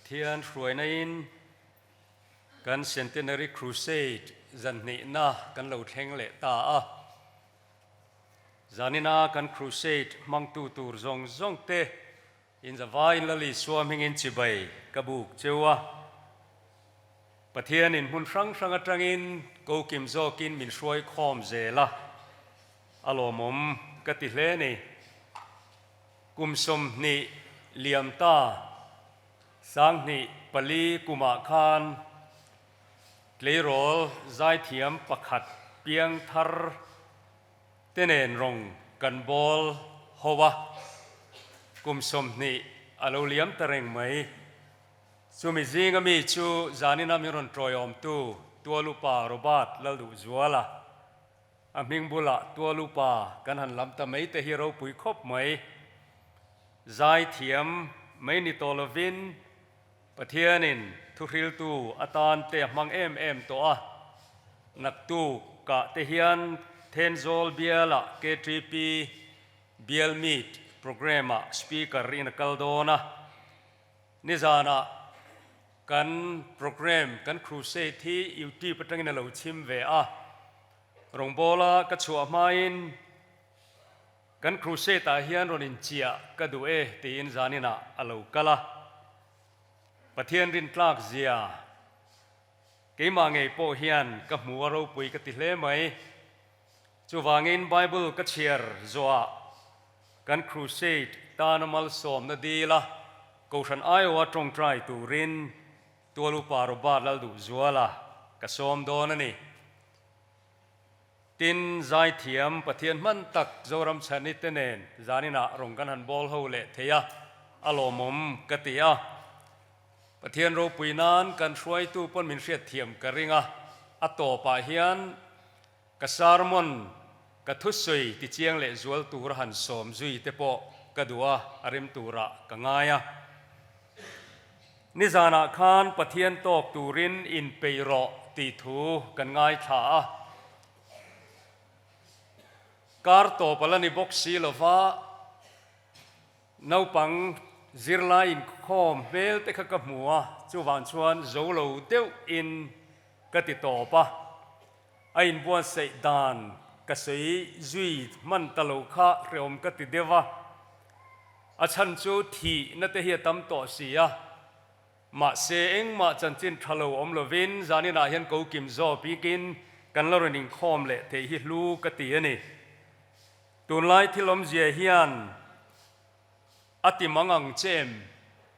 Pathian hruaina in kan Centenary Crusade zan hnihna kan lo thleng leh ta a. Zanina kan Crusade hmangtu tur zawng zawng te in zavaiin Lal Isua hmingin chibai ka buk cheu a. Pathianin hmun hrang hrang atangin ko kim zawkin min hruai khawm zel a, a lawmawm ka ti hle ni. Kum 20 liam ta 2004 kumah khan tleirawl zaithiam pakhat piang thar te nen rawng kan bawl ho a, kum 20 a lo liam ta reng mai. Chumi zinga mi chu zanina min rawn tawiawmtu Tualupa Robert Lalduhzuala, a hming bulah Tualupa kan han lam ta mai te hi ropui khawp mai. Zaithiam mai ni tawh lovin Pathianin thuhriltu atan te a hmang em em tawh a, naktuk kah te hian Thenzawl bialah KTP Bial Meet Programme-ah Speaker in a kal dawn a. Nizanah kan programme, kan crusade hi YouTube atangin a lo chhim ve a, rawngbawla ka chhuah hmain kan crusade ah hian rawn inchiah ka duh e tiin zaninah a lo kal a. Pathian rintlak zia keimah ngei pawh hian ka hmu a ropui ka ti hle mai. Chuvangin Bible ka chhiar zawhah kan crusade tana malsawmna dila Kohhran aiawha tawngtai turin Tual Upa Robert Lalduhzuala ka sawm dawn a ni. Tin, zaithiam Pathian hman tak Zoram Chhani te nen zaninah rawn kan han bawl ho leh thei a, a lawmawm ka ti a. Pathian ropui nan kan hruaitu pawn min hriatthiam ka ring a, a tawpah hian Ka sermon ka thusawi tichiang leh zual tur a han sawm zui te pawh ka duh a, a rem turah ka ngai a. Nizanah khan Pathian tawk turin inpeih rawh tih thu kan ngaithla a. Kar tawp a la ni bawk si lova, naupang zirlai inkhawm hmel te kha ka hmu a, chuvang chuan zo lo deuhin ka ti tawp a. A inbuatsaih dan ka sawi zui hman ta lo kha hrehawm ka ti deuh a, a chhan chu thihna te hi a tam tawh si a, mahse engmah chanchin tha lo awm lovin zaninah hian ko kim zawk bikin kan la rawn inkhawm leh theih hi hlu ka ti a ni. Tunlai thil awmzia hian a ti mang ang che em?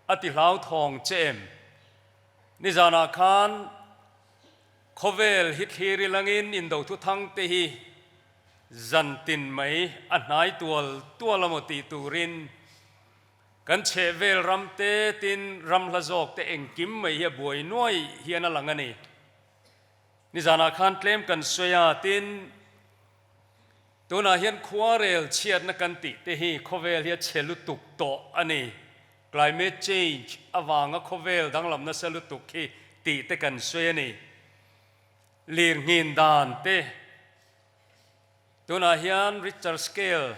A ti hlauthawng che em? Nizanah khan Khawvel hi thlir i langin indo thuthang te hi zan tin mai a hnai tual tual amaw tih turin kan chhehvel ram te tin ram hla zawk te engkim mai hi a buai nuai hian a lang a ni. Nizanah khan tlem kan sawi a, tin tunah hian khuarel chhiatna kan tih te hi khawvel hi a chhe lutuk tawh a ni. Climate change avanga khawvel danglam nasa lutuk hi tih te kan sawi a ni. Lirnghin dan te tunah hian Richter scale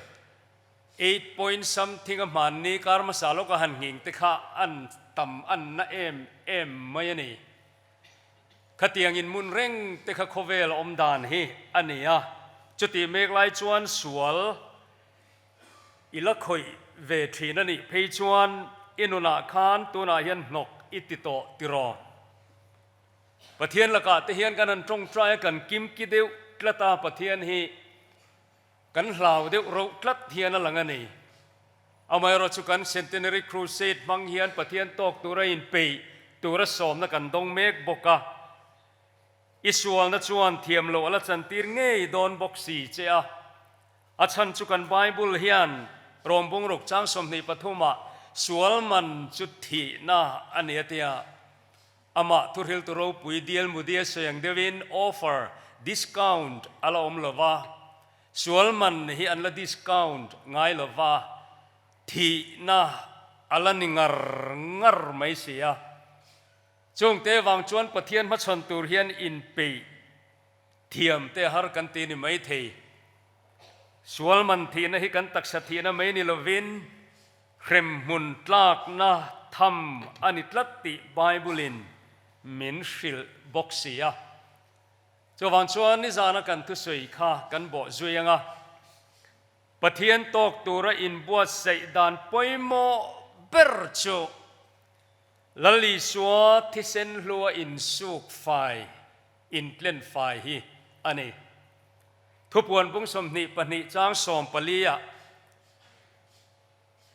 eight point something a hmanni kar hmasa lawka han nghing te kha an tam an na em em mai a ni. Khatiang inhmun reng te kha khawvel awm dan hi a ni a, chutih mek lai chuan sual I la khawih ve thin a nih phei chuan i nunah khan tunah hian hnawk i ti tawh tiraw? Pathian lakah te hian kan han tawngtai a, kan kimki deuh tlat a, Pathian hi kan hlau deuh roh tlat hian a lang a ni. Amaherawhchu kan Centenary Crusade hmang hian Pathian tawk tura inpeih tura sawmna kan dawng mek bawk a, i sualna chuan thiam loh a la chantir ngei dawn bawk si che a. A chhan chu kan Bible hian Rawmbung ruk chang 23 ah sual man chu thihna a ni a tia. Amah thuhriltu ropui Dial Mudia sawi ang deuhin offer, discount, a la awm lova, sual man hi an la discount ngai lova, thihna a la ni ngar ngar mai si a. Chungte vang chuan Pathian hmachhawn tur hian inpeih Thiam te har kan ti ni mai thei. Sual man thihna hi kan taksa thihna mai ni lovin hremhmun tlakna tham a ni tlat tih Bible-in min hrilh bawk si a. Chuvang chuan nizana kan thusawi kha kan bawh zui ang a, Pathian tawk tura inbuatsaih dan pawimawh ber chu Lal Isua thisen hlua insuk fai, intlen fai hi a ni. Thupuan bung 22 chang 14 ah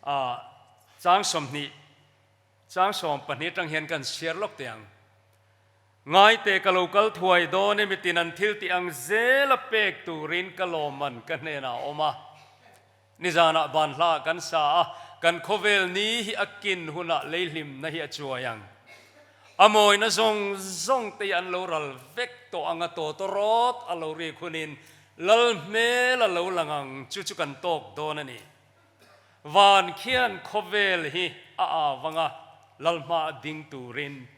ah chang 20 chang 12 atang hian kan chhiar lawk teh ang. Ngaite ka lo kal thuai dawn e mitin an thil tih ang zel a pek turin ka lawmman ka hnenah a awm a. Nizanah ban hla kan sa a, kan khawvel ni hi a kin hunah leihlimna hi a chuai ang. A mawina zawng zawng te hi an lo ral vek tawh ang a tawtawrawt a lo rik hunin Lal hmel a lo lang ang chu chu kan tawk dawn a ni. Van khian khawvel hi a au ang a, Lal hma a ding turin.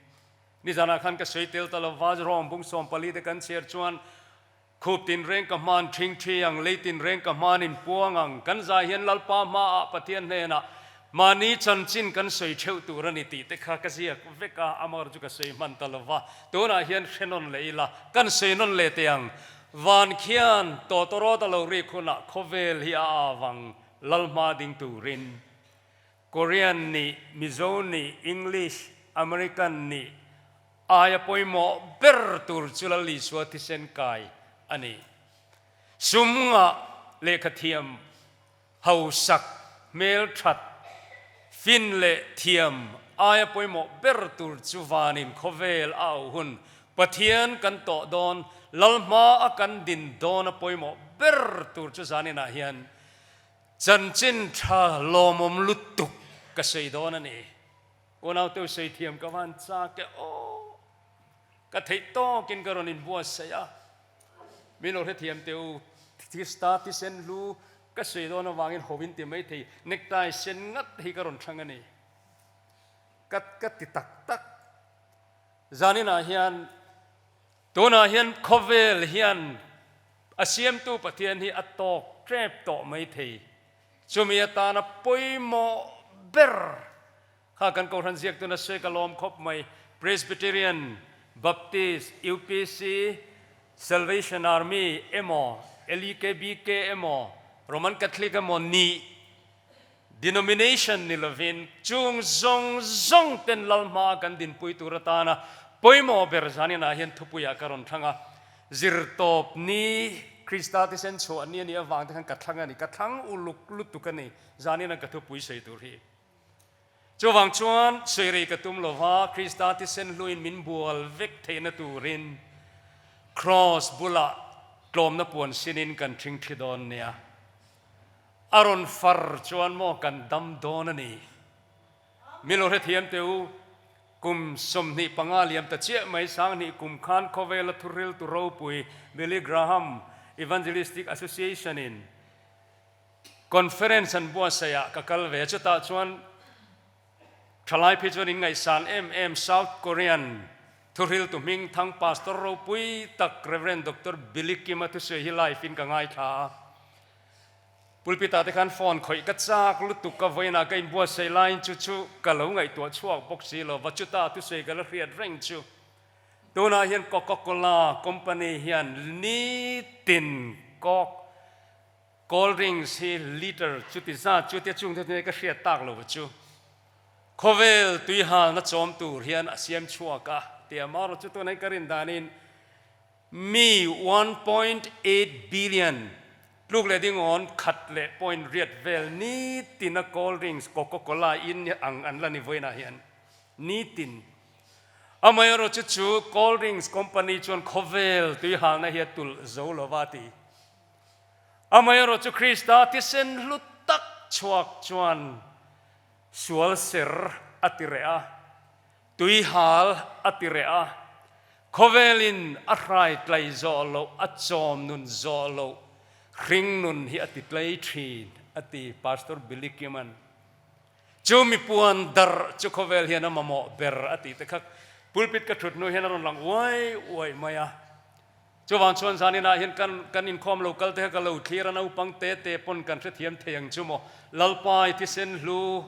Nizanah khan ka sawi tel ta lo va, Rom bung 14 te kan chhiar chuan Khup tinreng ka hman ṭhing ṭhi ang, lei tinreng ka hman in puang ang. Kan zai hian Lalpa hmaah Pathian hnenah mahni chanchin kan sawi ṭheuh tur a ni tih te kha ka ziak vek a, amah chu ka sawi hman ta lo va. Tunah hian hre nawn leh ila, kan sawi nawn leh teh ang. Van khian tawtawrawt a lo rik hunah khawvel hi a av ang, Lal hma ding turin. Korean nih, Mizo nih, English, American nih aia pawimawh ber tur chu Lal Isua thisen kai a ni. Sum ngah lehkha thiam, hausak, hmelthat, fin leh thiam aia pawimawh ber tur chu vanin khawvel a auh hun Pathian kan tawh dawn, Lal hma a kan din dawn a pawimawh ber tur chu zaninah hian Chanchin tha lawmawm lutuk ka sawi dawn a ni. Unaute sawi thiam ka van chak e aw. Ka theih tawkin ka rawn inbuatsaih a. Min lo hrethiam teh u, Krista thisen hlu ka sawi dawn avangin ho in ti mai thei, necktie sen ngat hi ka rawn thlang a ni. Ka ka ti tak tak. Zaninah hian Tunah hian khawvel hian a siamtu Pathian hi a tawk tep tawh mai thei. Chumi atana pawimawh ber kha kan Kohhran ziaktuna sawi ka lawm khawp mai. Presbyterian, Baptist, UPC, Salvation Army emaw, LEKBK emaw, Roman Catholic emaw nih Denomination ni lovin chung zawng zawng ten lal hmaa kan dinpui tur atana pawimawh ber zaninah hian thupuiah ka rawn thlang a. Zirtawp ni Krista thisen chhuah ni a nih avang te khan ka thlang a ni, ka thlang uluk lutuk a ni zanina ka thupui sawi tur hi. Chuvang chuan sawi rei ka tum lova Krista thisen hluin min bual vek theihna turin Kraws bulah tlawmna puan sinin kan ṭhingṭhi dawn nia. A rawn far chuan maw kan dam dawn a ni. Mi lo hrethiam teh u, kum 25 liam ta chiah mai 2000 kum khan khawvela thuriltu ropui Billy Graham Evangelistic Association in conference an buatsaih ah ka kal ve a, chutah chuan thalai phei chuan in ngaihsan em em South Korean thuriltu hming thang pastor ropui tak Rev. Doctor Billy Kim a thusawi hi live in ka ngaithla a. Pulpit ah te khan phone khawih ka chak lutuk ka vawiinah ka inbuatsaih laiin chu chu ka lo ngaihtuah chhuak bawk si lo va chuta thusawi ka la hriat reng chu tunah hian Coca Cola company hian nitin coke cold drinks hi liter chuti zat chutia chung te chu ka hriat tak lo chu khawvel tuihalna chawm tur hian a siam chhuak a tia marawh chu tunah hian ka rin danin Mi 1.8 billion tluk leh dingawn khat leh point riat vel nitin a cold drinks Coca Cola in ang an la ni vawiinah hian nitin. Amaherawhchu chu cold drinks company chuan khawvel tuihalna hi a tulh zo lova a ti. Amaherawhchu Krista thisen hlu tak chhuak chuan sual ser a ti reh a. Tuihal a ti reh a, khawvelin a hrai tlai zawh loh, a chawm nun zawh loh hring nun hi a ti tlai thin, a ti Pastor Billy Kiman. Chu mi puan darh chu khawvel hian a mamawh ber a tih te kha pulpit ka thut hnu hian a rawn lang uai uai mai a. Chuvang chuan zaninah hian kan kan inkhawm lo kal te kha ka lo thlir a, naupang te te pawn kan hrethiam thei ang chu maw. Lalpa i thisen hlu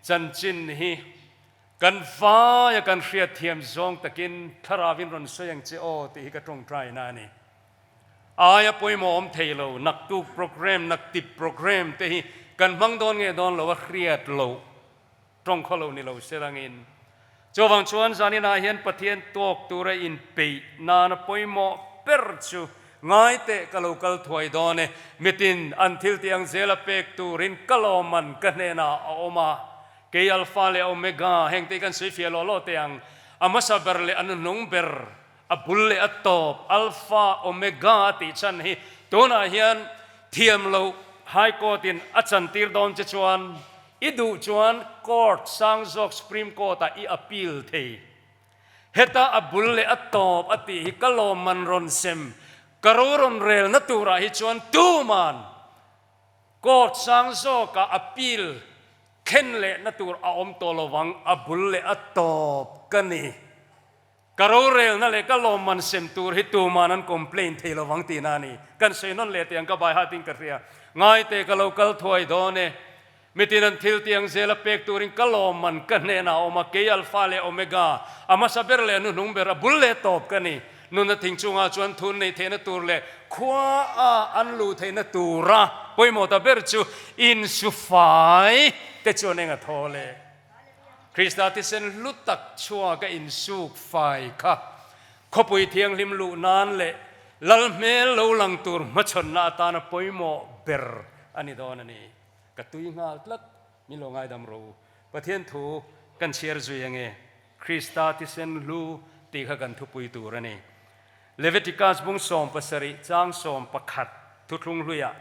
chanchin hi. Kan vaia kan hriatthiam zawng takin Thlarauin rawn sawi ang che aw tih hi ka tawngtaina a ni. Aia pawimawh awm thei lo, naktuk programme, naktip programme te hi kan hmang dawn nge dawn lo a hriat loh tawng khaw lo ni lo se langin. Chuvang chuan zaninah hian Pathian tawk tura inpeih nana pawimawh ber chu ngai teh ka lo kal thuai dawn e, mitin an thil tih ang zela pek turin ka lawmman ka hnenah a awm a, kei Alpha leh Omega heng te hi kan sawi fiah lawh lawh teh ang, a hmasa ber leh a nuhnung ber, a bul leh a tawp, Alpha, Omega a tih chhan hi tunah hian thiam loh High Court in a chantir dawn che chuan I duh chuan court sang zawk Supreme Court ah i appeal thei. Heta a bul leh a tawp a tih hi ka lawmman rawn sem, ka ro rawn relna turah hi chuan tuman court sang zawkah appeal thlen lehna tur a awm tawh lovang, a bul leh a tawp ka ni. Ka rorelna leh ka lawmman sem tur hi tuman an complain thei lovang tihna a ni. Kan sawi nawn leh teh ang ka bai hatin ka hria. Ngaite ka lo kal thuai dawn e. Mitin an thil tiang zela pek turin ka lawmman ka hnenah a awm a, kei Alpha leh Omega, a hmasa ber leh a nuhnung ber, a bul leh tawp ka ni. Nunna thing chungah chuan thun neih theihna tur leh khua a an luh theihna tura pawimawh ta ber chu insufai te chuan eng a thaw le? Krista thisen hlu tak chhuak a insuk fai kha khawpui thianghlim luh nan leh Lal hmel lo lang tur hmachhawnna atana pawimawh ber a ni dawn a ni. Ka tui nghal tlat, min lo ngaidam rawh u. Pathian thu kan chhiar zui ange, Krista thisen hlu tih kha kan thupui tur a ni. Leviticus bung 17 chang 11 thuthlung hluiah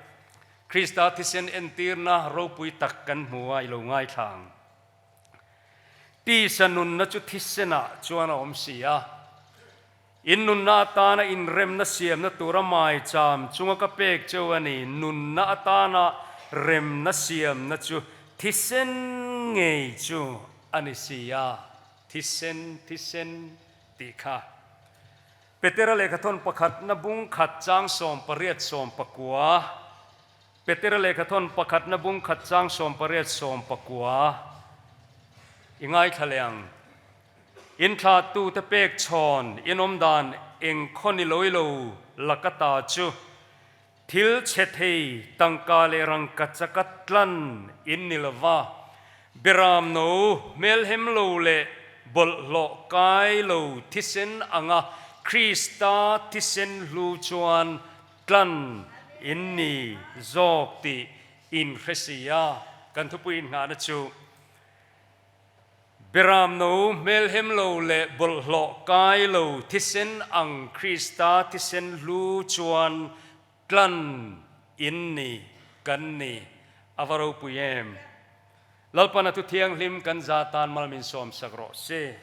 Krista thisen entirna ropui tak kan hmu a, i lo ngaithla ang. Tisa nunna chu thisenah chuan a awm si a. In nunna atana inremna siamna tura maicham chunga ka pek cheu a ni, nunna atana remna siamna chu thisen ngei chu a ni si a, thisen, thisen tih kha. Petera lehkhathawn pakhatna bung khat chang 18 19 Petera lehkhathawn pakhatna bung khat chang 18 19 I ngaithla leh ang. Inthlahtute pek chhawn inawm dan eng khaw ni loi lo laka ta chu thil chhe thei tangka leh rangka chaka tlan in ni lova, Beram no hmelhem lo leh bawlhhlawh kai lo thisen anga Krista thisen hlu chuan tlan in ni zawk tih in hre si a, kan thupui innghahna chu Beram no hmelhem lo leh bawlhhlawh kai lo thisen ang Krista thisen hlu chuan Tlan in ni, kan ni, a va ropui em! Lalpan a thu thianghlim kan za tan mal min sawmsak rawh se.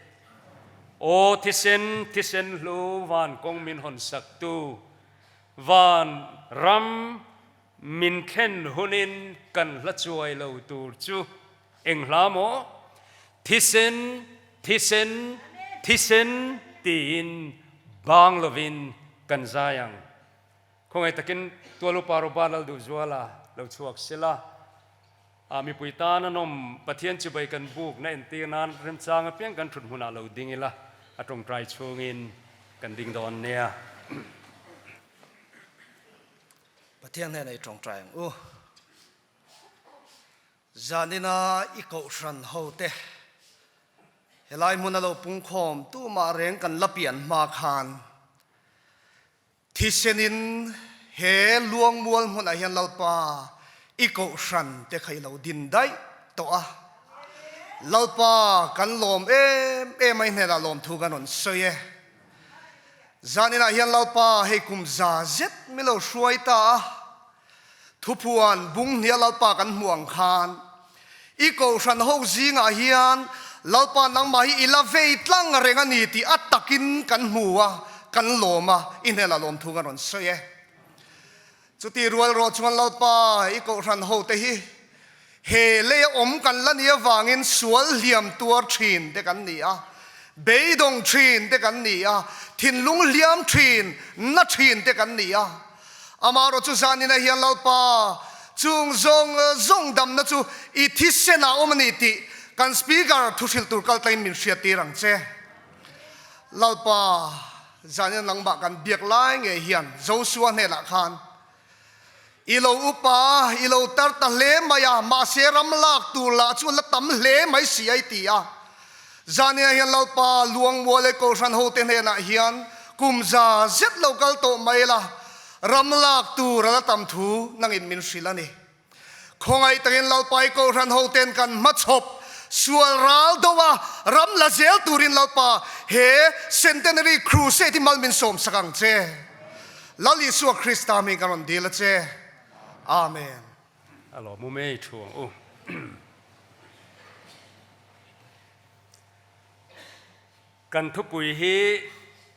Aw thisen, thisen hlu van kawng min hawn saktu, van ram min thlen hunin kan hla chuai lo tur chu eng hla maw? Thisen, thisen, thisen tiin bang lovin kan zai ang. Khawngaih takin Tualupa Roba Lalduhzuala lo chhuak sela, a mipui tan a nawm Pathian chibai kan buk na entir nan remchang apiang kan thut hmunah lo ding ila, a tawngtai chhungin kan ding dawn nia. Pathian hnenah i tawngtai ang u. Zanina i kohhran hote helai hmuna lo pungkhawm tumah reng kan la pian hma khan Thisenin he luangmual hmunah hian Lalpa i kohhran te kha i lo din daih tawh a. Lalpa kan lawm em em a, i hnenah lawmthu kan rawn sawi e. Zaninah hian Lalpa hei kum za zet mi lo hruai ta a, Thuphuan bung hnia Lalpa kan hmuh ang khan i kohhran ho zingah hian Lalpa nangmah hi i la vei tlang reng a ni tih a takin kan hmu a, kan lawm a, i hnenah lawmthu kan rawn sawi e. Chuti rual rawh chuan Lalpa i kohhran ho te hi he leia awm kan la ni avangin sual hliam tuar thin te kan ni a, beidawng thin te kan ni a, thinlung hliam thin, na thin te kan ni a. Amaherawh chu zaninah hian Lalpa chung zawng zawng damna chu i thisenah awm a ni tih. kan Speaker thuhrilh tur kal tlangin min hriattir ang che. Lalpa, zanin nangmah kan biak lai ngei hian Joshua hnenah khan I lo upa, i lo tar ta hle mai a, mahse ram lak tur lah chu la tam hle mai si a i ti a. Zanin ah hian Lalpa Luangmual leh Kohhran hote hnenah hian kum za zet lo kal tawh mai la, ram lak tur a la tam thu nangin min hrilh a ni. Khawngaih takin Lalpa i Kohhran hoten kan hmachhawp sual ral do a, ram la zel turin Lalpa he Centenary Crusade hi mal min sawmsak ang che. Lal Isua Krista hming kan rawn dil a che. Amen. A lawm u mei thu ang u. Kan thupui hi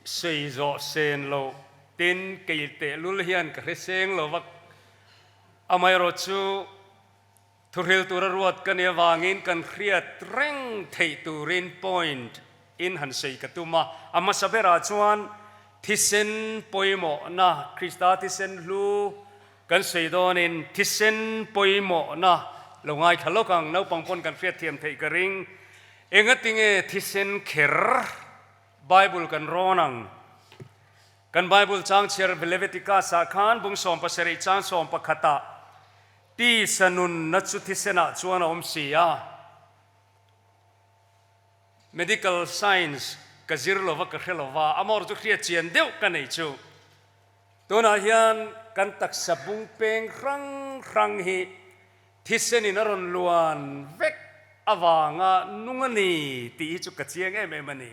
sawi zawh sen lo tin kei tehlul hian ka hre seng lo vak. Amaherawh chu thuhril tura ruat ka nih avangin kan hriat reng theih turin point in han sawi ka tum a. A hmasa berah chuan thisen pawimawhna, Krista thisen hlu kan sawi dawnin thisen pawimawhna lo ngaithla lawk ang, naupang pawn kan hriatthiam theih ka ring. Engatinge thisen kher Bible kan rawn ang? Kan Bible chang chhiar Leviticus ah khan bung 17 chang 11 ah tisa nunna chu thisen ah chuan a awm si a. Medical science ka zir lova ka hre lova, amawr chu hriat chian deuh ka nei chu. Tunah hian kan taksa bung peng hrang hrang hi thisen in a rawn luan vek avanga nung a ni tih hi chu ka chiang em em a ni.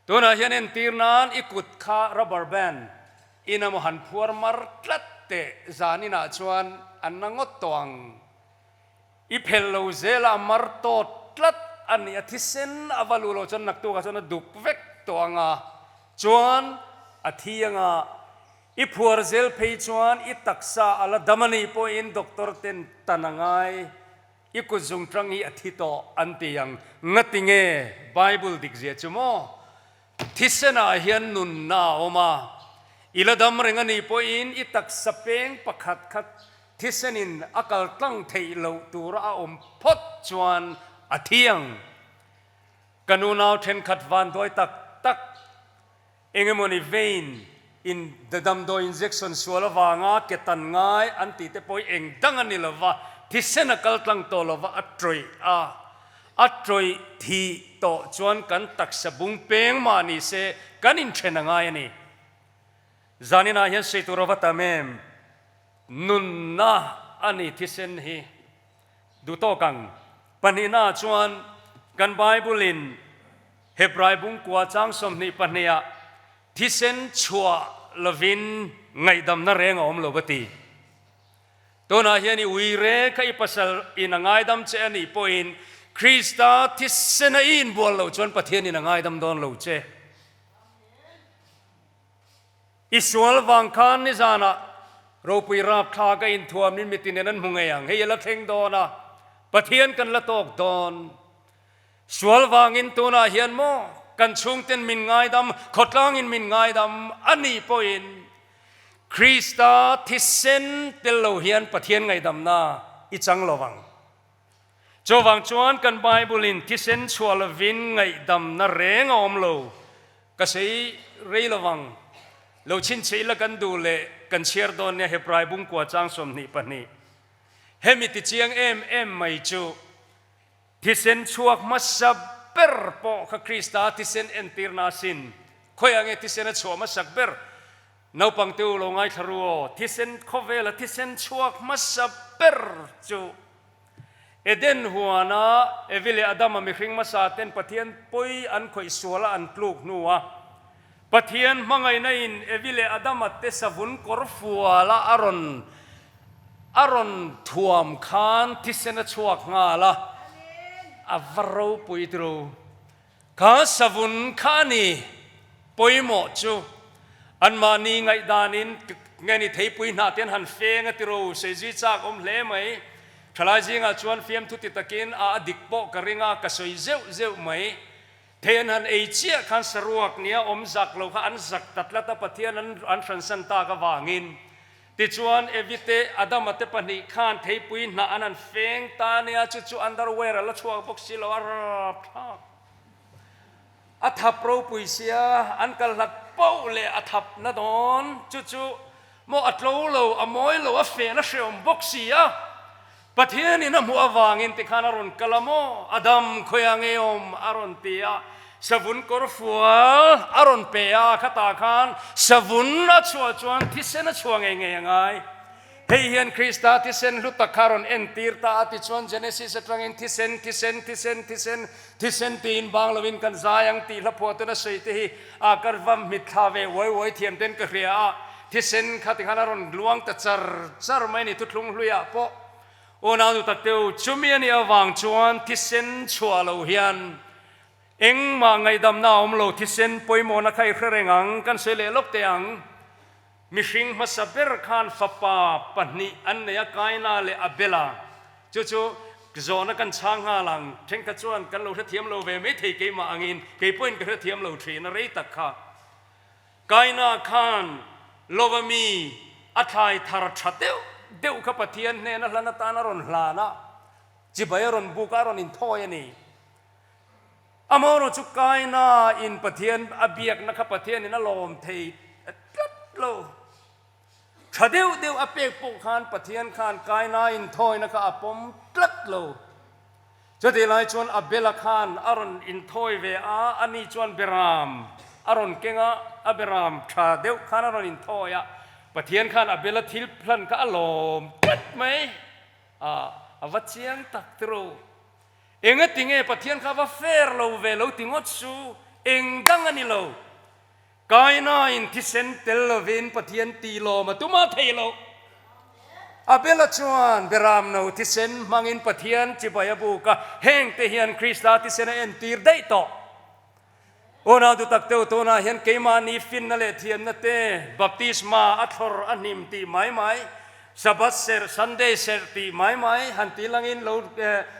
Tunah hian entir nan i kut kha rubber band in emaw han phuar mar tlat teh zan inah chuan an na ngawt tawh ang. I phelh lo zel a, a mar tawt tlat a nih a thisen a va luh loh chuan naktukah chuan a duk vek tawh ang a, chuan a thi ang a. I phuar zel phei chuan i taksa a la dam a nih pawhin doctor ten tan a ngai. I kut zungṭang hi a thi tawh an ti ang. Ngati nge Bible dik zia chu maw? Thisenah hian nunna a awm a, i la dam reng a nih pawhin i taksa peng pakhat kha thisenin a kal tlang theih loh tura a awm phawt chuan a thi ang. Ka nunau ṭhenkhat vanduai tak tak. Engemawni vein in damdawi injection sual avanga ke tan ngai an tih te pawh hi eng dang a ni lova, thisen a kal tlang tawh lova a tawih a, a tawih thih tawh chuan kan taksa bung peng mah ni se kan inthen a ngai a ni. Zaninah hian sawi tur a va tam em? Nunna a ni thisen hi. Duh tawk ang. Pahnihnaah chuan kan Bible in Hebrai bungkua chang 22 ah thisen chhuah lovin ngaihdamna reng a awm lo va ti. Tunah hian i ui reng kha i pasal in a ngaidam che a nih pawhin Krista thisen a i inbual loh chuan Pathian in a ngaidam dawn lo che. I sual vang khan nizanah ropui rapthla ka inthuamin mitin nen an hmu ngei ang, hei a la thleng dawn a, Pathian kan la tawk dawn. Sual vangin tunah hian maw kan chhungten min ngaidam, khawtlangin min ngaidam a nih pawhin Krista thisen tel lo hian Pathian ngaihdamna i chang lo vang. Chuvang chuan kan Bible-in thisen chhuah lovin ngaihdamna reng a awm lo. Ka sei rei lo vang. Lo chhinchhe ila kan duh leh kan chhiar dawn nia Hebrai bungkua chang 22. Hemi tichiang em em mai chu Thisen chhuak hmasa ber pawh kha Krista thisen entirna asin. Khawiah nge thisen a chhuah hmasak ber? Naupang te u lo ngaithla ru aw, thisen khawvela thisen chhuak hmasa ber chu Eden huana Evi leh Adama mihring hmasa ten Pathian pawi an khawih suala an tluk hnua Pathian hmangaihna in Evi leh Adama te savun kawr fuala a rawn A rawn thuam khan thisen a chhuak nghal a, a va ropui tiro. Kha savun kha a ni pawimawh chu. Anmahni ngaihdanin nge ni theipui hnah te an han feng a tiro, sawi chak awm hle mai. Thalai zingah chuan fiamthu ti takin a a dik pawh ka ring a, ka sawi zeuh zeuh mai. Thei an han ei chiah khan saruak nia awm zak lo kha an zak ta tlat a, Pathian an hransan tak avangin. Tichuan, Evi te Adama te pahnih khan theipui hnah an han feng ta nia, chu chu underwear a la chhuak bawk si lo a rapthlak. A thap ropui sia, an kal hlat poh leh a thap na dawn, chu chu maw a tlo lo, a mawi lo, a fen a hreawm bawk si a. Pathianin a hmuh avangin tikhan a rawn kal a maw? Adam khawiah nge awm? a rawn ti a, savun kawr fual a rawn pe a, khatah khan savun a chhuah chuan thisen a chhuah ngei ngei a ngai. Hei hian Krista thisen hlu tak kha a rawn entir ta a, tichuan Genesis atangin thisen, thisen, thisen, thisen, thisen tiin bang lovin kan zai ang tih hlaphuah tuna sawi te hi a ka va mitthla ve uai uai thiam ten ka hria a. Thisen kha tikhan a rawn luang ta char char mai a ni, thuthlung hluiah pawh unau nu tak teu chumi a nih avang chuan thisen chhuah loh hian engmah ngaihdamna a awm lo, thisen pawimawhna kha i hre reng ang, kan sawi leh lawk teh ang. Mihring hmasa ber khan fapa pahnih an nei a, Kaina leh Abela, chu chu zawhna kan chhang nghal ang, thenkhat chuan kan lo hrethiam lo ve maithei keimah angin, kei pawhin ka hrethiam lo thin a rei tak kha. Kaina khan lova mi a thlai thar tha deuh deuh kha Pathian hnena hlan atan a rawn hlan a, chibai a rawn buk a, a rawn inthawi a ni. Amaherawh chu Kaina in Pathian a biakna kha Pathianin a lawm thei tlat lo. Tha deuh deuh a pek pawh khan Pathian khan Kaina inthawina kha a pawm tlat lo. Chutih lai chuan Abela khan a rawn inthawi ve a, ani chuan Beram a rawn keng a, a Beram tha deuh khan a rawn inthawi a. Pathian khan Abela thil hlan kha a lawm tlat mai a, a va chiang tak tiro. Engati nge Pathian kha va fair lo ve lo ti ngawt su, eng dang a ni lo. Kainain thisen tel lovin Pathian tih lawm a tum a thei lo. Abela chuan Beramno thisen hmangin Pathian chibai a buk a, hengte hian Krista thisen a entir daih tawh. Unau dutak teu tunah hian keimahni finna leh thiamna te, baptisma a thlawr a hnim tih mai mai, Sabbath serh, Sunday serh tih mai mai han ti langin lo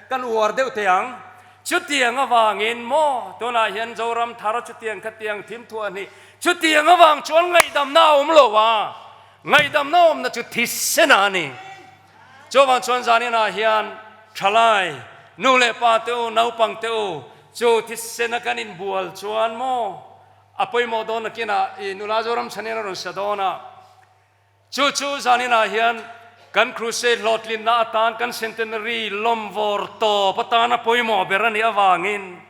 kan uar deuh teh ang. Chutiang avangin maw tunah hian Zoram thar chutiang khatiang thim thuah hnih chutiang avang chuan ngaihdamna a awm lo a, ngaihdamna awmna chu thisena a ni. Chuvang chuan zaninah hian thalai, nu leh pa te u, naupang te u, chu thisena kan inbual chuan maw a pawimawh dawn nakinah i nula Zoram chhanin a rawn sa dawn a. Chu chu zaninah hian kan Crusade hlawhtlinna atan kan Centenary lawmvawr tawp atana pawimawh ber a nih avangin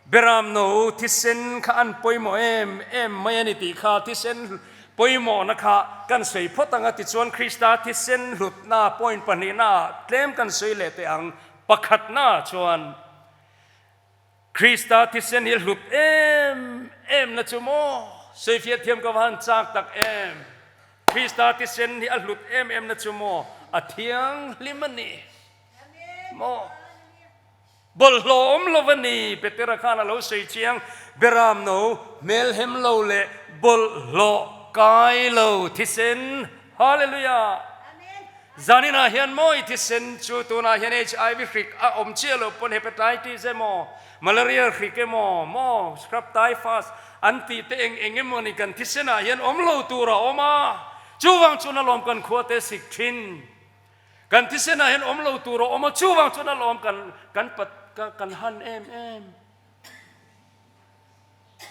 Beramno thisen kha an pawimawh em em mai a ni tih kha thisen pawimawhna kha kan sawi phawt ang a, tichuan Krista thisen hlutna point pahnihnaah tlem kan sawi leh teh ang. Pakhatnaah chuan Krista thisen hi hlut em em na chu maw? Sawifiah thiam ka va han chak tak em! Krista thisen hi a hlut em em na chu maw? A thianghlim a ni maw? Bawlhhlawh awm lo a ni, Petera khan a lo sawi chiang, Beram no, hmelhem lo leh bawlhhlawh kai lo thisen. Hallelujah! Zaninah hian maw i thisen chu tunah hian HIV hrik a awm chiah loh pawn hepatitis emaw, malaria hrik emaw, maw scrub typhus an tih te eng eng emaw ni kan thisenah hian awm lo tur a awm a, chuvang chuan a lawm kan khua te sik thin. Kan thisenah hian awm lo tur a awm a, chuvang chuan a lawm kan kan pat kan han em em.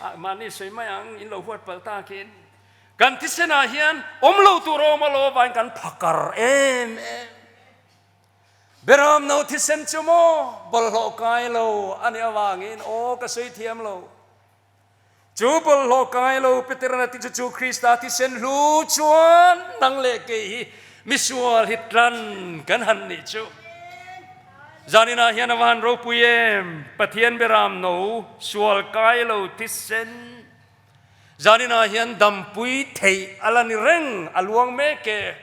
Ah, mahni sawi mai ang, in lo huat palh takin. Kan thisenah hian awm lo tur a awm a lo avangin kan phakar em em. Beram no thisen chu maw bawlhhlawh kai lo a nih avangin aw ka sawi thiam lo. Chu bawlhhlawh kai lo Peterana ti chu chu Krista thisen hlu chuan nang leh kei hi misual hi tlan kan han nih chu. Zaninah hian a va han ropui em? Pathian beram no sual kai lo thisen. Zaninah hian dampui theih a la ni reng, a luang mek e.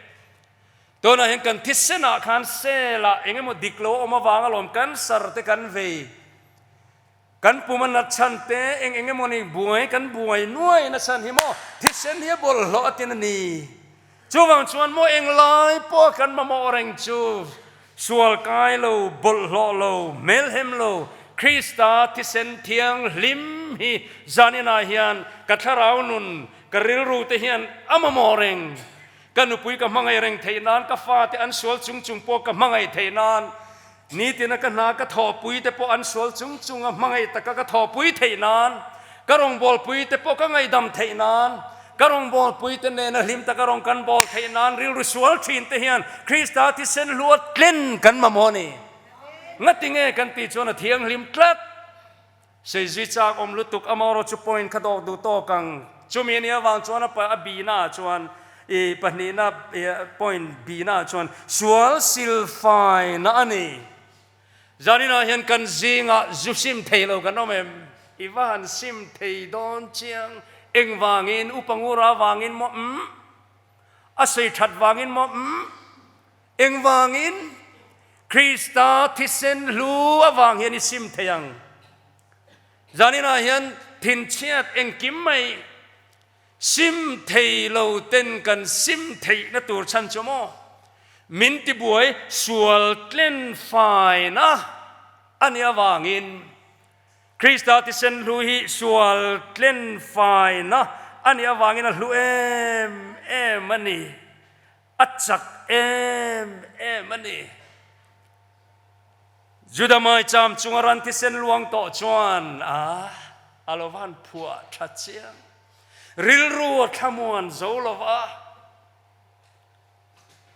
Tunah hian kan thisenah khan cell ah eng emaw dik lo a awm avang alawm cancer te kan vei. Kan pum a nat chhan te eng eng emaw ni buai kan buai nuai na chhan hi maw thisen hi a bawlhhlawh a tin a ni. Chuvang chuan maw eng lai pawh kan mamawh reng chu sual kai lo, bawlhhlawh lo, hmelhem lo Krista thisen thianghlim hi zaninah hian ka thlarau nun, ka rilru te hian a mamawh reng. Ka nupui ka hmangaih reng theih nan, ka fate an sual chung chung pawh ka hmangaih theih nan, nitina ka hna ka thawhpui te pawh an sual chung chung a hmangaih taka ka thawhpui theih nan, ka rawngbawlpui te pawh ka ngaihdam theih nan, ka rawngbawlpui te nena hlim taka rawn kan bawl theih nan rilru sual thin te hian Krista thisen hluat tlen kan mamawh a ni. Ngatinge kan tih chuan a thianghlim tlat. Seizui chak awm lutuk amaherawh chu point kha dawk duh tawk ang. Chumi a nih avang chuan a a bihna ah chuan i pahnihna point bihna ah chuan sual silfaina a ni. Zaninah hian kan zingah zu sim thei lo kan awm em? I va han sim thei dawn chiang. Engvangin? Upa ngura avangin maw? Umm. A sawi that vangin maw? Umm. Engvangin Krista thisen hlu avang hian i sim thei ang? Zaninah hian thinchhiat engkim mai sim thei lo ten kan sim theihna tur chhan chu maw? Min tibuai sual tlen faina a nih avangin Krista thisen hlu hi sual tlen faina a nih avangin a hlu em em a ni. A chak em em a ni. Juda maicham chunga ran thisen luang tawh chuan a a lo van phuah tha chiang. Rilru a thlamuan zo lo va,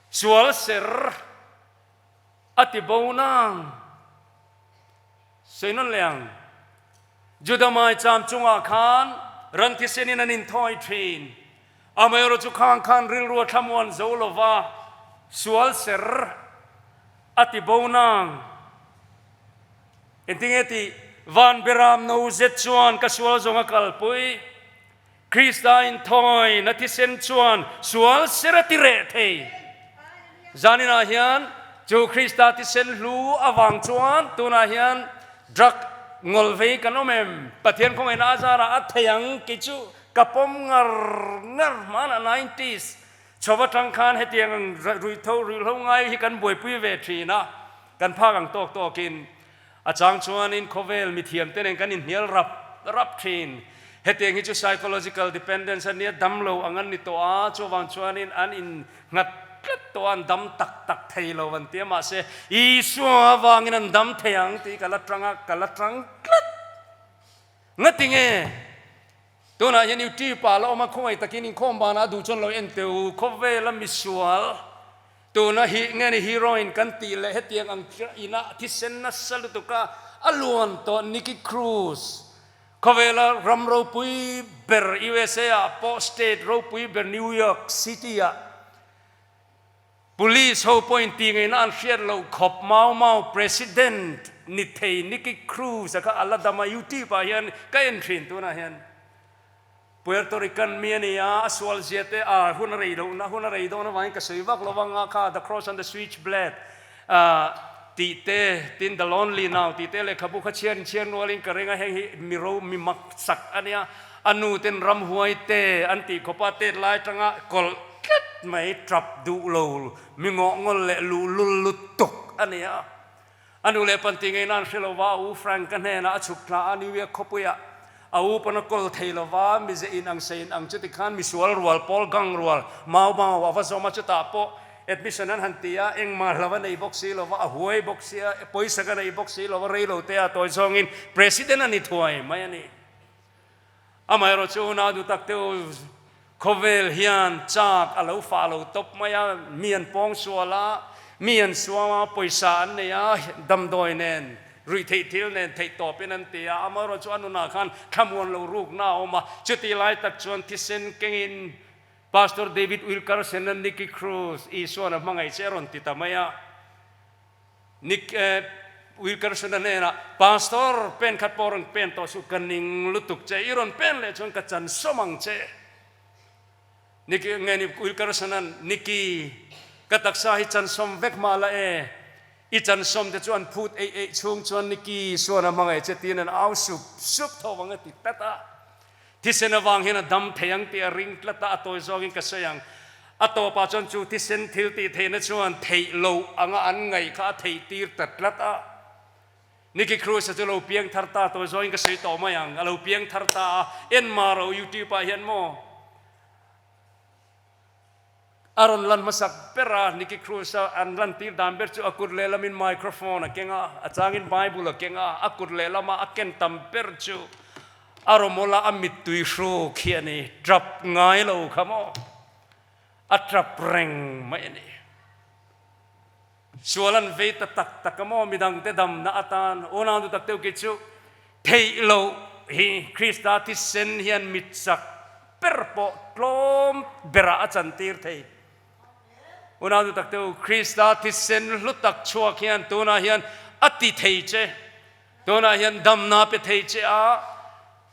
sual ser a ti bo nang. Sawi nawn leh ang. Juda maicham chungah khan ran thisenin an inthawi thin. Amaherawhchu chu khang khan rilru a thlamuan zo lo va, sual ser a ti bo nang. Engtinge tih? Van beram no zet chuan ka sual zawng a kalpui. Krista inthawi na thisen chuan sual ser a ti reh thei. Zaninah hian chu Krista thisen hlu avang chuan tunah hian drug ngawlvei kan awm em? Pathian khawngaihna a zarah a thei ang kei chu Ka pawm ngar ngar hmanah nineties chho atang khan hetiang ang ruitho ruihhlo ngai hi kan buaipui ve thin a, kan phak ang tawk tawkin a chang chuanin khawvel mithiam te nen kan inhnial rap rap thin. Hetiang hi chu psychological dependence a nia, dam lo ang an ni tawh a, chuvang chuanin an innghat tlat tawh a, an dam tak tak thei lo an ti a, mahse Isua avangin an dam thei ang tih ka la tang a, ka la tang tlat. Ngatinge? Tunah hian YouTube ah la awm a, khawngaih takin inkhawm banah a duh chuan lo en teh u. Khawvela misual tuna hi nge ni heroine kan tih leh hetiang ang ina thisen nasa lutuk a a luan tawh Nicky Cruz. Khawvela ram ropui ber USA ah pawh state ropui ber New York City ah Police ho pawhin tih ngaihna an hriat loh khawp mau mau President ni thei Nicky Cruz a kha a la dam a, YouTube ah hian ka en thin tunah hian Puerto Rican mi a ni a, a sual zia te a hun a rei loh na hun a rei dawn avangin ka sawi vak lo vang a kha The Cross and the Switchblade tih te tin The Lonely Now tih te lehkhabu kha chhiar in chhiar nualin ka ring a, heng hi mi ro mi mak sak a nia. A nu ten ramhuai te an tih khawp a, tet lai atanga kawlh tlat mai tap duh lo mi ngawh ngawl leh luhlul lutuk a ni a. A nu leh pan tih ngei nan hre lo va, a u Frank-a hnenah a chhuk thla a, New York khawpuiah a u pawn a kawl thei lo va, mize in ang sei in ang chuti khan misual rual pawl gang rual mau mau a va zawm a, chutah pawh admission an han ti a, engmah hlo a nei bawk si lo va, a huai bawk si a, pawisa ka nei bawk si lo va, rei lo te a tawi zawngin President a ni thuai mai a ni. Amaherawh chu unau duh tak te u, khawvel hian chak a lo fah lo tawp mai a, mi an pawng sual a, mi an suam a, pawisa an nei a, damdawi nen, ruih theih thil nen theih tawpin an ti a, amaherawh chu a nunah khan thlamuan lo rukna a awm a, chutih lai tak chuan thisen kengin Pastor David Wilkerson a Nicky Cruz, Isuan a hmangaih che a rawn ti ta mai a. Nick Wilkerson-a hnenah, Pastor, pen khat pawh rawn pen tawh suh, ka ning lutuk che, i rawn pen leh chuan ka chan sawm ang che. Nick nge ni Wilkerson-a'n, Nicky, ka taksa hi chan sawm vek mah la e, i chan sawm te chu an phut eih eih chhung chuan Nicky suan a hmangaih che tiin an au sup sup tho vang a ti tlat a. Thisen avang hian a dam thei ang tih a ring tlat a, a tawi zawngin ka sawi ang. A tawpah chuan chu thisen thil tih theihna chuan theih loh anga an ngaih kha a theih tir ta tlat a. Nicky Cruz-a chu lo piang thar ta, tawi zawngin ka sawi tawh mai ang, a lo piang thar ta a, en mah ro YouTube ah hian maw? A rawn lan hmasak ber a, Nicky Cruz a an lantir dan ber chu a kut lehlamin microphone a keng a, a changin Bible a keng a, a kut lehlama a ken tam ber chu a rawmawla a mittui hruk hi a ni, tap ngai lo kha maw? A tap reng mai a ni. Sual an vei ta tak tak a maw? Midangte damna atan unau nu tak deuh khi chu theih loh hi Krista thisen hian mit chak ber pawh tlawm berah a chantir thei. Unau nu tak deuh, Krista thisen hlu tak chhuak hian tunah hian a ti thei che. Tunah hian damna pe thei che a,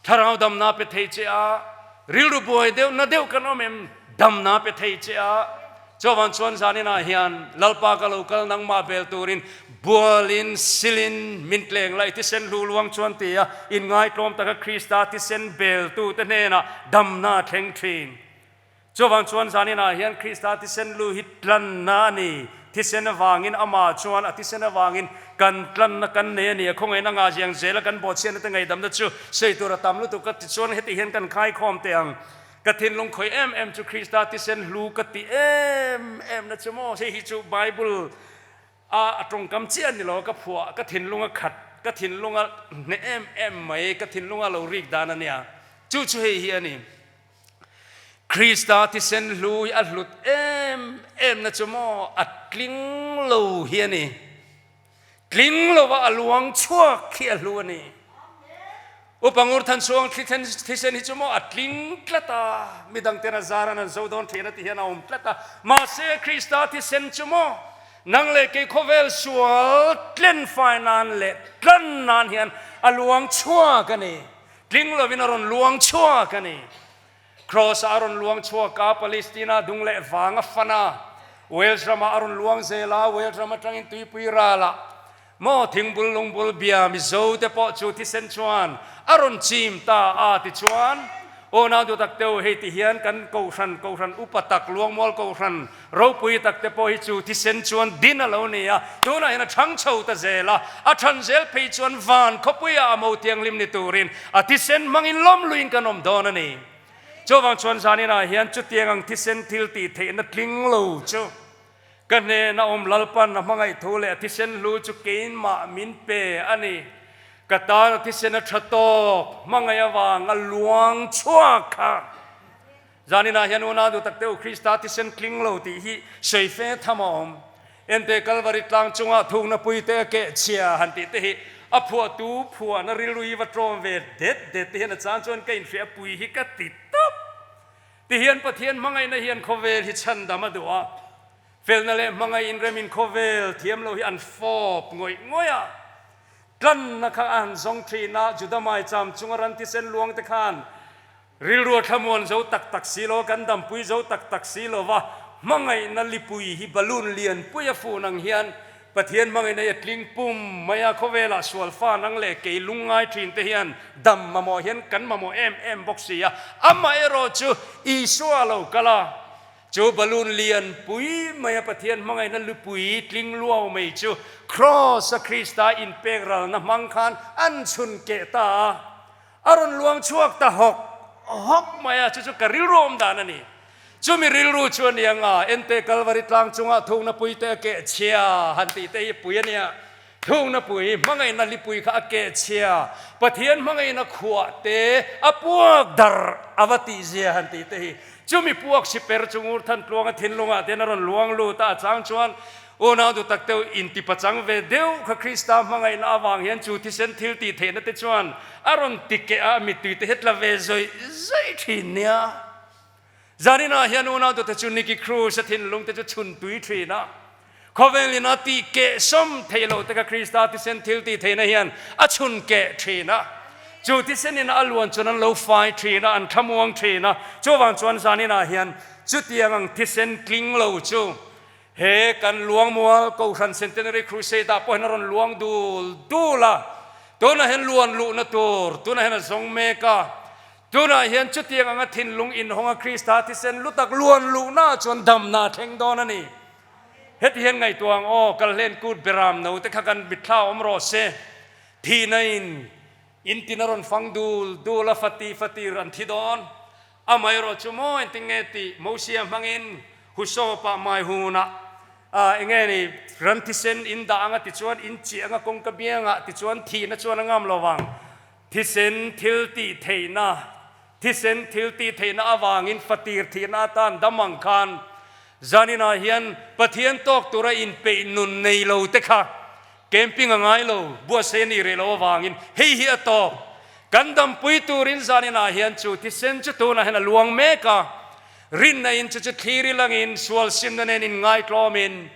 thlarau damna pe thei che a, rilru buai deuh na deuh kan awm em, damna pe thei che a. Chuavang chuan zaninah hian Lalpa ka lo kal nangmah bel turin bualin silin min tleng laih thisen hlu luang chuan ti a, inngaitlawm taka Krista thisen beltute hnenah damna a thleng thin. Chuvang chuan zaninah hian Krista thisen lu hi tlanna a ni. Thisen avangin amah chuan a thisen avangin kan tlanna kan nei a ni. A khawngaihna ngah ziang zela kan bawhchhiatna te ngaihdamna chu sawi tur a tam lutuk a ti chuan heti hian kan khaikhawm teh ang. Ka thinlung khawi em em chu Krista thisen hlu ka ti em em na chu maw? Hei hi chu Bible a a tawngkam chiah a ni lo, ka phuah, ka thinlung a khat, ka thinlung a hneh em em mai, ka thinlung a lo rik dan a nia. Chu chu hei hi a ni. Krista thisen hlu hi a hlut em em na chu maw a tling lo hi a ni. Tling lova a luang chhuak khi a hlu a ni. Upa Ngur Than Chuang thisen hi chu maw a tling tlat a, midang ten a zar an an zo dawn thin a ti hian a awm tlat a. Mahse Krista thisen chu maw nang leh kei khawvel sual tlen fai nan leh tlan nan hian a luang chhuak a ni. Tling lovin a rawn luang chhuak a ni. Cross-ah a rawn luang chhuak a, Palestina dung leh vang a fan a. Wales ramah a rawn luang zel a, Wales ram atangin tuipui ralah maw thingbul lungbul bia Mizo te pawh chu thisen chuan a rawn chim ta a tichuan Aw nau duh tak teu hei ti hian kan kohhran kohhran upa tak luangmual kohhran Ropui tak te pawh hi chu thisen chuan din a lo ni a, tunah hian a chhang chho ta zel a, a chhan zel phei chuan van khawpuiah a mo thianghlim ni turin a thisen hmangin lawm luiin kan awm dawn a ni. Chuvang chuan zaninah hian chutiang ang thisen thil tih theihna tling lo chu ka hnena awm Lalpan a hmangaih thu leh a thisen hlu chu keimah min pe a ni. Ka tan a thisen a tha tawk hmangaih avang a luang chhuak kha. Zaninah hian unau duh tak te u Krista thisen tling lo tih hi sawi fe tham a awm. Ente Kalvari tlang chungah thukna pui te a keh chhia han tih te hi a phuahtu phuahna rilru hi va tlawm ve det det te hian a chang chuan ka inhriah pui hi ka ti tawp. Ti hian Pathian hmangaihna hian khawvel hi chhandam a duh a, felna leh hmangaih inremin khawvel thiam lo hi an fawp ngawih ngawih a. Tlanna kha a han zawng thin a, Juda maicham chunga ran thisen luang te khan Rilru a thlamuan zo tak tak si lo, kan dampui zo tak tak si lo va, hmangaihna lipui hi balloon lianpui a fun ang hian Pathian hmangaihna hi a tling pum mai a, khawvelah sual fa nang leh kei lungngai thin te hian dam mamawh hian kan mamawh em em bawk si a, amaherawh chu Isua lo kal a, chu balloon lianpui mai a Pathian hmangaihna lipui tling luau mai chu Kraws a Krista inpek ralna hmang khan an chhun keh ta a. A rawn luang chhuak ta hawk hawk mai a, chu chu ka rilru awm dan a ni. Chumi rilru chu a ni ang a, Ente Kalvari tlang chungah thukna pui te a keh chhia han tih te hi pui a nia. Thukna pui, hmangaihna lipui kha a keh chhia, Pathian hmangaihna khuah te a puak darh a va tih zia han tih te hi. Chumi puak si per chu ngur than tluanga thinlungah te hian a rawn luang lut a, a chang chuan Unau duh tak deuh inti pachang ve deuh kha Krista hmangaihna avang hian chu thisen thil tih theihna te chuan a rawn ti keh a, mittui te hi tla ve zawih zawih thin nia. Zaninah hian unau duh te chu Nicky Cruz a thinlung te chu chhun tui thin a, khawvel ina tih keh sawm theih loh te kha Krista thisen thil tih theihna hian a chhun keh thin a, chu thisen ina a luan chuan an lo fai thin a, an thlamuang thin a, chuvang chuan zaninah hian chutiang ang thisen tling lo chu He kan Luangmual Kohhran Centenary Crusade ah pawh hian a rawn luang dul dul a, tunah hian luan luhna tur tunah hian a zawng mek a, tunah hian chutiang anga thinlung inhawnga Krista thisen lu tak luan luhna ah chuan damna a thleng dawn a ni. Heti hian ngaihtuah ang aw, Kalhlen kut beram no te kha kan mitthla awm rawh se, thihna in intin a rawn fang dul dul a, fati fatir an thi dawn. Amaherawh chu maw engtin nge tih Mosia hmangin. Husawpa mai hunah enge ni ran thisen in dah anga tichuan in chiah anga kawngka biangah tichuan thihna chuan a ngam lo vang. Thisen thil tih theihna, thisen thil tih theihna avangin fatir thihna atan dam ang khan zaninah hian Pathian tawk tura inpeih nun nei lo te kha camping a ngai lo, buatsaih a nih reh loh avangin hei hi a tawk. Kan dampui turin zaninah hian chu thisen chu tunah hian a luang mek a, rinna in chu chu thlir ilangin sual simna nen inngaihtlawmin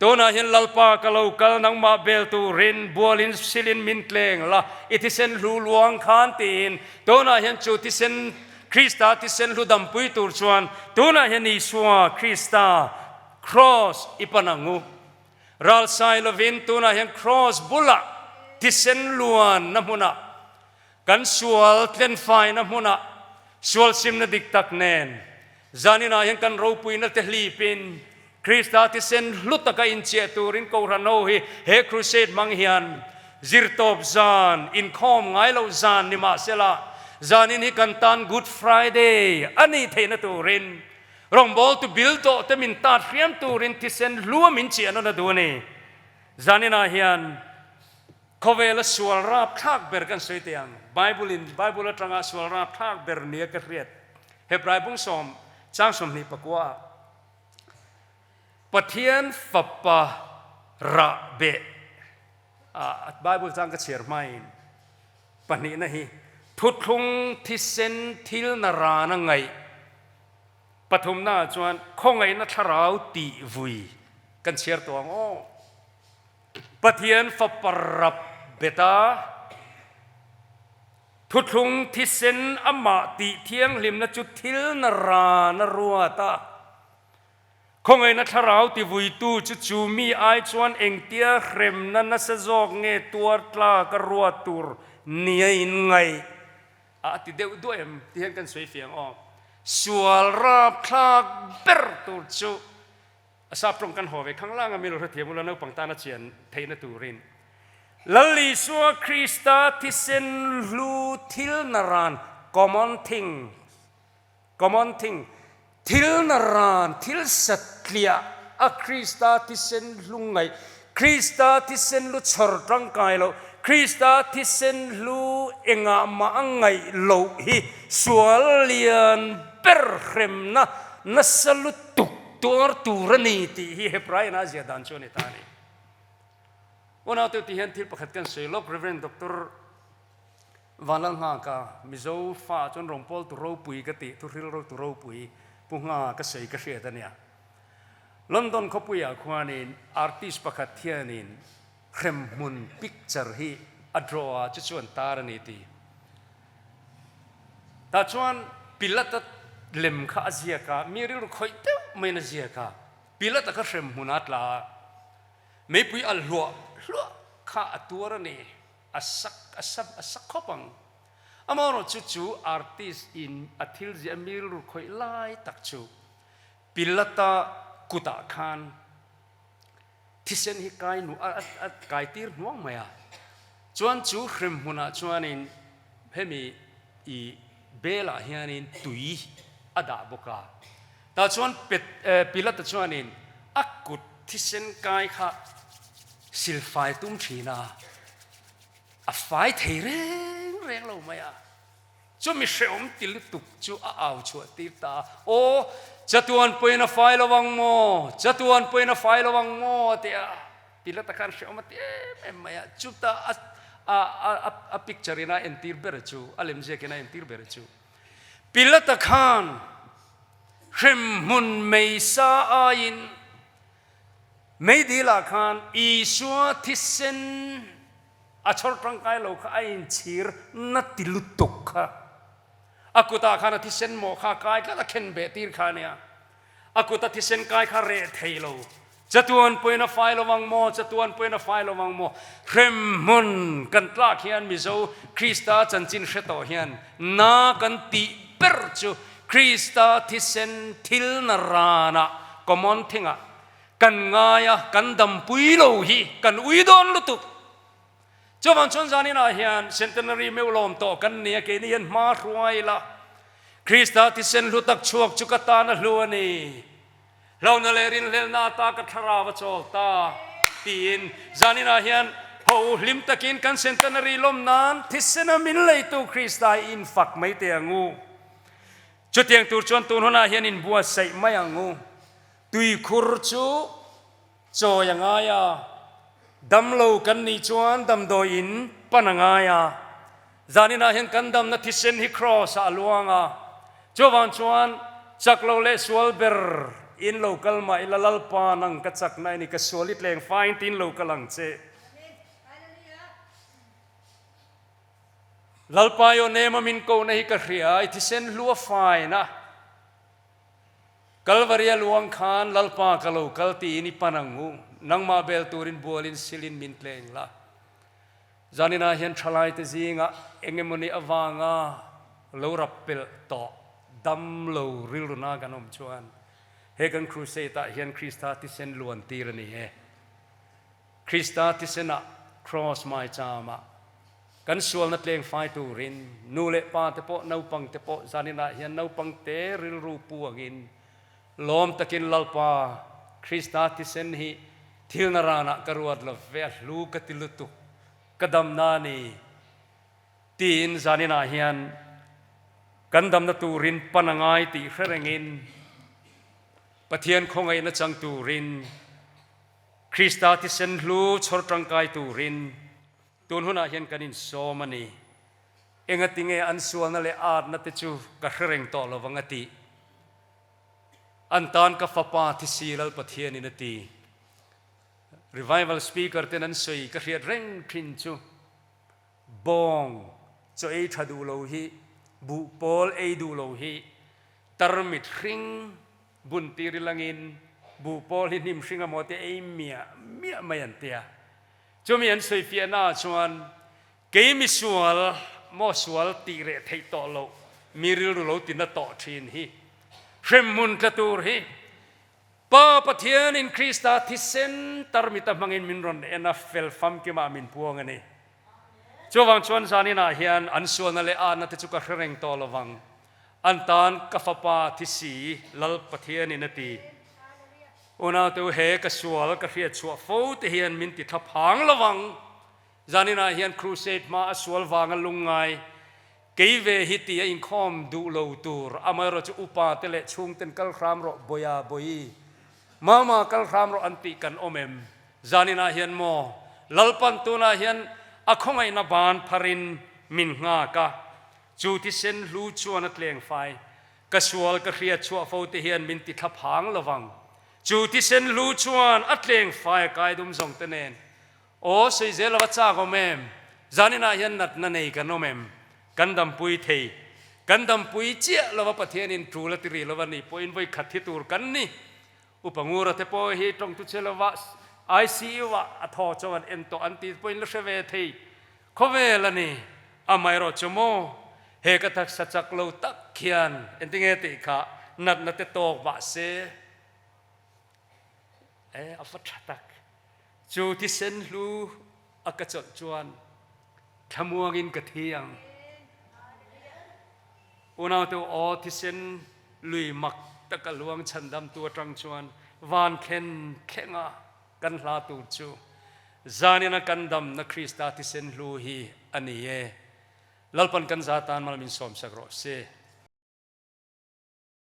Tunah hian Lalpa ka lo kal nangmah bel turin bualin silin min tleng la, i thisen hlu luang khan tiin tunah hian chu thisen Krista thisen hlu dampui tur chuan tunah hian Isua Krista Kraws i pan ang u. Ralsai lovin tunah hian Kraws bulah thisen luan na hmunah Kan sual tlenfaina hmunah sual simna dik tak nen zaninah hian kan ropuina te hlipin Krista thisen hlu taka inchiah turin Kohhran ho hi he crusade hmang hian zirtawp zan inkhawm ngai loh zan ni mahsela zanin hi kan tan Good Friday a nih theihna turin rawngbawltu bil tawh te min tat hriam turin thisen hlua min chiah nawn a duh a ni. Zaninah hian Khawvela sual rapthlak ber kan sawi teh ang. Bible in Bible atanga sual rapthlak ber nia ka hriat. Hebrai bungsawm chang 24 ah Pathian fapa rah beh ah Bible chang ka chhiar hmain pahnihna hi thuthlung thisen thil na rana ngaih pathumna ah chuan khawngaihna thlarau tih vui kan chhiar tawh ang aw. Pathian fapa rap bet a, thuthlung thisen amah tih thianghlimna chu thil na ran a ruat a. Khawngaihna thlarau tivuitu chu chu mi ai chuan engtia hremna nasa zawk nge tuar tlak a ruat tur nia inngaih a a ti deuh duah em ti hian kan sawi fiang aw. Sual rapthlak ber tur chu A sap tawng kan haw ve khang lang a, mi lo hrethiam ula naupang tana chian theihna turin. Lal Isua Krista thisen hlu thil naran, common thing, common thing, thil naran, thil satliah a Krista thisen hlu ngaih, Krista thisen hlu chhawr tangkai loh, Krista thisen hlu engah mah a ngaih loh hi sual lian ber hremna nasa lutuk Tuar tur a ni tih hi Hebrain a zia dan chu a ni ta a ni. Unaute tih hian thil pakhat kan sawi lawk, Rev. Doctor Vanlalnghaka, Mizo fa chuan rawngbawltu ropui ka tih, thuhril rotu ropui Pu Ngha ka sawi ka hriat a nia. London khawpuiah khuanin artist pakhat hianin hremhmun picture hi a draw a, chu chuan tar a ni tih. Tah chuan Pilata lem kha a ziak a, mi rilru khawih deuh maiin a ziak a. Pilata kha hrem hmunah a tla a, meipui alh hluah hluah kha a tuar a ni, a sak a sak a sak khawp ang. Amaherawhchu chu artist in a thil ziah mi rilru khawih lai tak chu Pilata kutah khan Thisen hi kai nu a a kai tir hnuang mai a, chuan chu hrem hmunah chuanin hemi i belah hianin tui a dah bawk a, tah chuan Pet Pilata chuanin a kut thisen kai kha silfai tum thin a, a fai thei reng reng lo mai a. Chu mi hrehawm ti lutuk chu a au chhuah tir ta a, Aw, chatuan pawhin a fai lo ang maw? Chatuan pawhin a fai lo ang maw? a ti a. Pilata khan hrehawm a ti em em mai a. Chuta a a a a picture in a entir ber chu, a lemziakin a entir ber chu, Pilata khan hremhmun meisa aiin meidilah khan Isua thisen A chhawr tangkai lo kha a inchhir na ti lutuk kha. A kutah khan a thisen mawh kha a kai tlat a khen beh tir kha a nia. A kuta thisen kai kha reh thei lo. Chatuan pawhin a fai lo ang maw? Chatuan pawhin a fai lo ang maw? Hremhmun kan tlak hian Mizo Krista chanchin hre tawh hian na kan tih ber chu Krista thisen thil na ranah common thing-ah Kan ngai a, kan dampui lo hi kan ui dawn lutuk. Chuvang chuan zaninah hian Centenary meuh lawm tawh kan ni a, keini hian hma hruai la. Krista thisen hlu tak chhuak chu ka tan a hlu a ni. Hlauhna leh rinhlelhna ata ka thlarau a chawl ta, tiin zaninah hian ho hlim takin kan centenary lawm nan thisena min leitu Krista hi infak mai teh ang u. Chutiang tur chuan tun hunah hian inbuatsaih mai ang u. Tuikhur chu chawi a ngai a, damlo kan nih chuan damdawi in pan a ngai a. Zaninah hian kan damna thisen hi Kraws ah a luang a, chuvang chuan chak lo leh sual ber in lo kal mah ila Lalpa nang ka chakna i ni, ka sual i tleng fai tiin lo kal ang che. Lalpa i aw nema min kohna hi ka hria, i thisen hlu a faina. Kalvari a luang khan Lalpa ka lo kal tiin i pan ang u, nangmah bel turin bualin silin min tleng la. Zaninah hian thalaite zingah eng emawni avanga lo rap pelh tawh dam lo rilruna kan awm chuan he kan crusade ah hian Krista thisen luan tir a ni e. Krista thisenah Kraws maicham ah kan sualna tleng fai turin nu leh pa te pawh naupang te pawh zaninah hian naupang te rilru pu angin lawm takin Lalpa Krista thisen hi thilna ranah ka ruat lo ve a hlu ka ti lutuk ka damna a ni tiin zaninah hian kan damna turin pan a ngai tih hre rengin Pathian khawngaihna chang turin Krista thisen hlu chhawr tangkai turin tun hunah hian kan insawm a ni. Engatinge an sualna leh atna te chu ka hre reng tawh lo vang a tih. An tan ka fapa thisi Lal Pathianin a ti. Revival speaker ten an sawi ka hriat reng thin chu bawng chaw ei tha duh lo hi, buh pawl ei duh lo hi tarmit hring Bun tir ilangin buh pawl hi hnim hring amaw te ei miah miah mai an tia. Chumi an sawi fiahna ah chuan kei misual maw sual tih reh theih tawh loh mi rilru lo tina tawh thin hi hremhmun tla tur hi Pa Pathianin Krista thisen tarmita hmangin min rawn en a fel famkimah min puang a ni. Chuvang chuan zaninah hian an sualna leh atna te chu ka hre reng tawh lovang. An tan ka fapa thi si, Lal Pathianin a ti. Unaute u he ka sual ka hriat chhuah fo te hian min ti thla phang lo vang. Zaninah hian crusade hma a sual vanga lungngai kei ve hi ti a inkhawm duh lo tur amaherawh chu upa te leh chhungten kal hram rawh Boia Boii Mama kal hram rawh an tih kan awm em? Zaninah hian maw Lalpan tunah hian a khawngaihna ban pharin min nghak a, Chu thisen hlu chuan a tleng fai. Ka sual ka hriat chhuah fo te hian min ti thla phang lovang. Chu thisen hlu chuan a tleng fai a kai dum zawng te nen. Aw sawi zel lova chak awm em? Zaninah hian natna nei kan awm em? Kan dampui thei. Kan dampui chiah lova Pathianin tul a ti rih lova nih pawhin vawi khat hi tur kan ni. Upa Ngura te pawh hi tawngtu che lova ICU ah a thaw chaw an en tawh an ti pawhin la hre ve thei. Khawvel a ni, amaherawh chu maw he ka taksa chak lo tak khian engtinge tih kha natna te tawk mah se e a va tha tak. Chu thisen hlu a ka chawlh chuan thlamuangin ka thi ang. Unaute u aw thisen lui mak taka luang chhandamtu atang chuan van thlen thlenga Kan hla tur chu zanina kan damna Krista thisen hlu hi a ni e. Lalpan kan za tan mal min sawmsak rawh se.